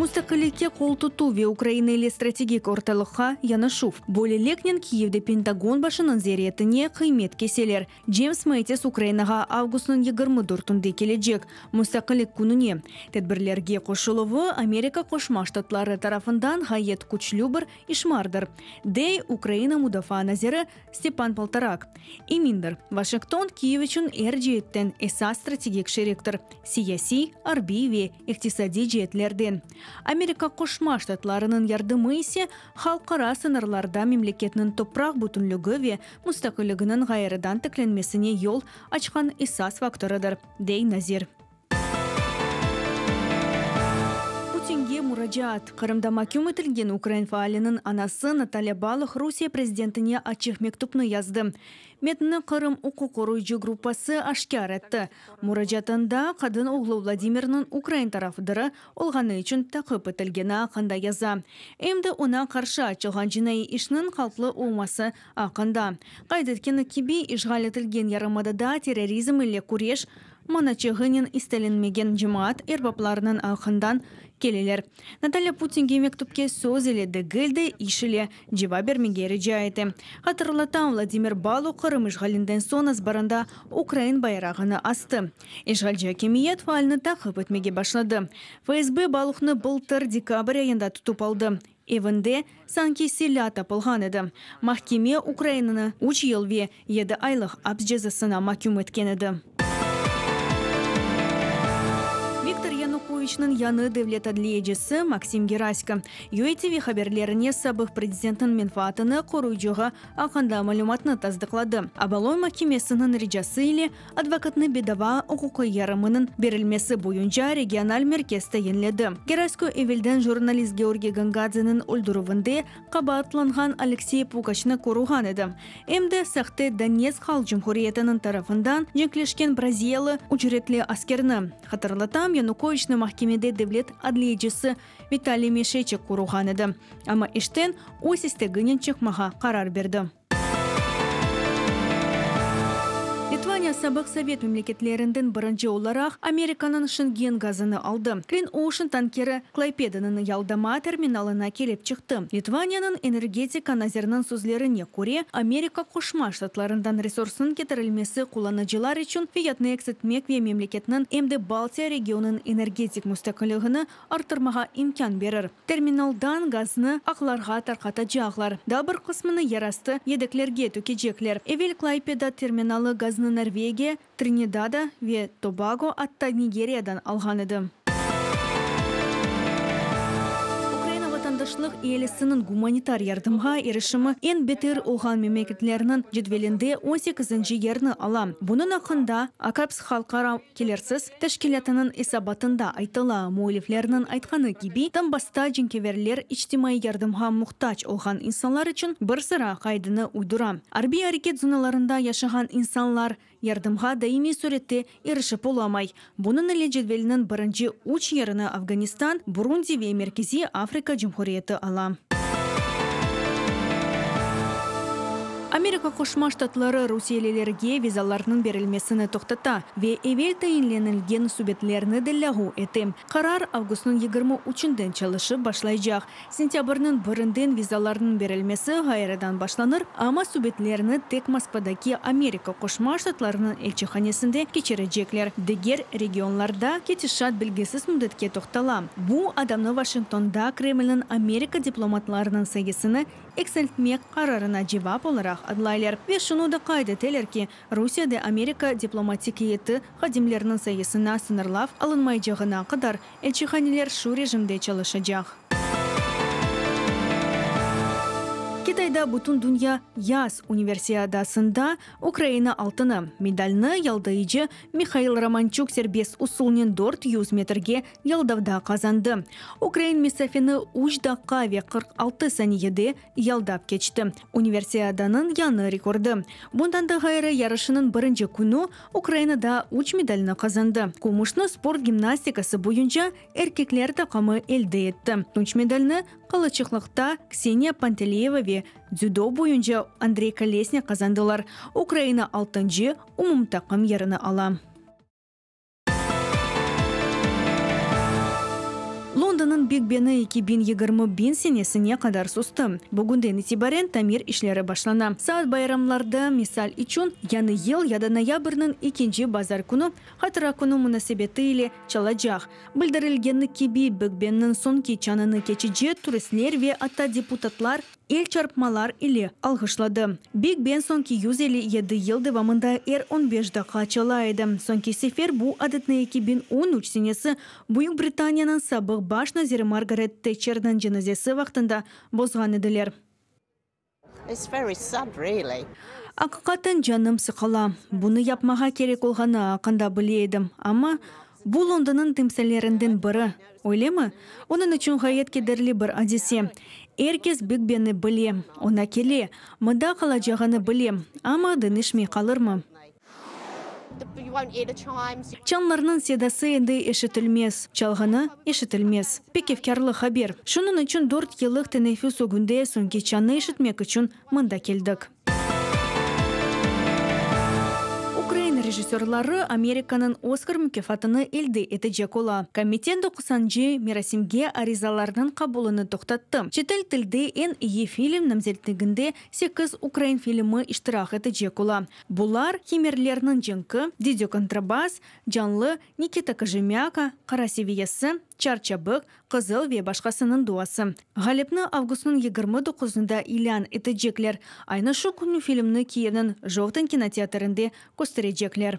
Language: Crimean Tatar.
Mustaqillikke qol tutuv ve Ukraina ile strategik ortalıqqa yanaşuv. Böyleliknen Kiyevde Pentagon başınıñ ziyaretine qıymet keseler. Cems Mattis Ukrainağa avgustnıñ 24-ünde kelecek, Mustaqillik kününe. Tedbirlerge qoşuluvı Amerika Qoşma Ştatları tarafından ğayet küçlü bir işmardır, dey Ukraina mudafaa naziri Stepan Poltorak. Emindir, Vaşington Kiyev içün er ceetten esas strategik şeriktir, siyasiy, arbiy ve iqtisadiy ceetlerden. Amerika Qoşma Ştatlarınıñ yardımı ise halqara sıñırlarda memleketniñ topraq bütünligi ve mustaqilliginiñ ğayrıdan tiklenmesine yol açqan esas faktorıdır, dey nazir. Putinge muracaat. Qırımda maküm etilgen ukrain faaliniñ anası Natalya Baluh Rusiye prezidentine açıq mektüpni yazdı. Metnni Qırım uquq qoruyıcı gruppası aşkâr etti. Muracaatında qadın oğlu Vladimirniñ ukrain tarafdarı olğanı içün taqip etilgeni aqqında yaza. Em de oña qarşı açılğan cinaiy işniñ qalplı olması aqqında. Qayd etkeni kibi, işğal etilgen yarımadada terrorizm ile küreş manaçığınen istelenmegen cemaat erbaplarınıñ aqqından keleler. Natalya Putinge mektüpke söz ile degil de, iş ile cevap bermege rica ete. Hatırlatam, Vladimir Baluh Qırım işğalinden soñ azbarında ukrain bayrağını astı. İşğalci akimiyet faalni taqip etmege başladı. FSB Baluhnı bıltır dekabr ayında tutıp aldı. Evinde sanki silâ tapılğan edi. Mahkeme ukrainini üç yıl ve yedi aylıq aps cezasına maküm etken edi. Viktor Yanukoviçniñ yañı devlet adliyecisi Maksim Gerasko, UATV haberlerine sabıq prezidentniñ menfaatını qoruyıcığı aqqında malümatnı tasdıqladı. Obolon mahkemesiniñ ricası ile Advokatnı bedava uquqiy yarımınıñ berilmesi boyunca regional merkez tayinledi. Gerasko evelden jurnalist Georgiy Gongadzeniñ öldürüvinde qabaatlanğan Aleksey Pukaçnı qoruğan edi. Em de sahte Donetsk Halq Cumhuriyetiniñ tarafından cenkleşken braziyalı ücretli askerni. Hatırlatam, Yanukoviçni mahkemede devlet adliyecisi Vitaliy Meşeçek qoruğan edi, amma işten öz isteginen çıqmağa qarar berdi. Litvaniya sabıq sovet memleketlerinden birinci olaraq Amerikanıñ şengen gazını aldı. Clean Ocean tankeri Klaipedanıñ yaldama terminalına kelip çıqtı. Litvaniyanıñ energetika naziriniñ sözlerine köre, Amerika Qoşma Ştatlarından resursnıñ ketirilmesi qullanıcılar içün fiyatnı eksiltmek ve memleketniñ em de Baltiya regionınıñ energetik mustaqilligini arttırmağa imkân berir. Terminaldan gaznı aqlarğa tarqatacaqlar, daa bir qısmını yerastı yedeklerge tökecekler. Evel Klaipeda terminalı gaznı Norvegiya, Trinidada ve Tobago, atta Nigeriyadan alğan edi. Ukraina vatandaşlıq ealisiniñ gumanitar yardımğa irişimi eñ beter olğan memleketlerniñ cedvelinde on sekizinci yerni ala. Bunıñ aqqında AKAPS halqara Kelirsiz teşkilâtınıñ esabatında aytıla. Müelliflerniñ aytqanı kibi, Donbassta cenkeverler içtimaiy yardımğa muhtac olğan insanlar içün bir sıra qaydını uydura. Arbiy areket zonalarında yaşağan insanlar yardımğa daimiy sürette irişip olamay. Bunıñ ile cedvelniñ birinci üç yerini Afganistan, Burundi ve Merkeziy Afrika Cumhuriyeti ala. Amerika Qoşma Ştatları rusiyelilerge vizalarnıñ berilmesini toqtata ve evel tayinlenilgen subetlerni de lâğu ete. Qarar avgustnıñ 23-inden çalışıp başlaycaq. Sentâbrniñ birinden vizalarnıñ berilmesi ğayrıdan başlanır, amma subetlerni tek Moskvadaki Amerika Qoşma Ştatlarınıñ elçihanesinde keçirecekler, diger regionlarda ketişat belgisiz müddetke toqtala. Bu, adamnı Vaşingtonda Kremlniñ Amerika diplomatlarınıñ sayısını eksiltmek qararına cevap olaraq adlaylar. Ve şunı da qayd eteler ki, Rusiyede Amerika diplomatik eyeti hadimleriniñ sayısına sıñırlav alınmaycağına qadar elçihaneler şu rejimde çalışacaq. Kitayda Bütündünya yaz universiadasında Ukraina altını, medalni yaldayıcı Mihail Romançuk serbest usulnen 400 metrge yaldavda qazandı. Ukrain mesafeni üç daqqa ve 46 saniyede yaldap keçti, Universiadanıñ yañı rekordı. Bundan da ğayrı, yarışınıñ birinci künü Ukraina daa üç medalni qazandı. Kümüşni sport gimnastikası boyunca erkekler taqımı elde etti. Tunç medalni qılıçıqlıqta Kseniya Panteleyeva ve dzüdo boyunca Andrey Kolesnik qazandılar. Ukraina altıncı umumtaqım yerini ala. Londonnıñ Big Beni 2021 senesine qadar sustı. Bugünden itibaren tamir işleri başlana. Saat bayramlarda, misal içün, Yañı yıl ya da noyabrniñ ekinci bazar künü, Hatıra künü munasebeti ile çalacaq. Bildirilgeni kibi, Big Benniñ soñki çañını keçici turistler ve atta deputatlar el çarpmalar ile alğışladı. Big Ben soñki 157 yıl devamında er on beş daqqa çala edi. Soñki sefer bu adetni 2013 senesi Büyük Britaniyanıñ sabıq baş naziri Margaret Tetçerniñ cenazesi vaqtında bozğan ediler. It's very sad, really. Aqiqaten canım sıqıla. Bunı yapmağa kerek olğanı aqqında bile edim, amma bu Londonnıñ timsallerinden biri, öylemi? Onıñ içün ğayet kederli bir adise. Er kes Big Benni bile, oña kele, mında qalacağını bile, amma deñişmey qalırmı? Çañlarnıñ sedası endi eşitilmez, çalğanı eşitilmez. Pek efkârlı haber. Şunıñ içün dört yıllıq teneffüs ögünde soñki çañnı eşitmek içün mında keldik. Ukrain rejissörları Amerikanıñ Oskar mukâfatını elde etecek ola. Komitet doqsancı merasimge arizalarnıñ qabulını toqtattı. Çetel tilde eñ iyi film namzetliginde sekiz ukrain filmi iştirak etecek ola. Bular, Kimerlerniñ cenki, Didio Kontrabas, Canlı, Nikita Kojemâka, Qara seviyesi, Çar-çabik, Qızıl ve başqasınıñ duası. Ğalipni avgustnıñ 29-nda ilân etecekler. Aynı şu künü filmni Kiyevniñ Jovten kinoteatrinde kösterecekler.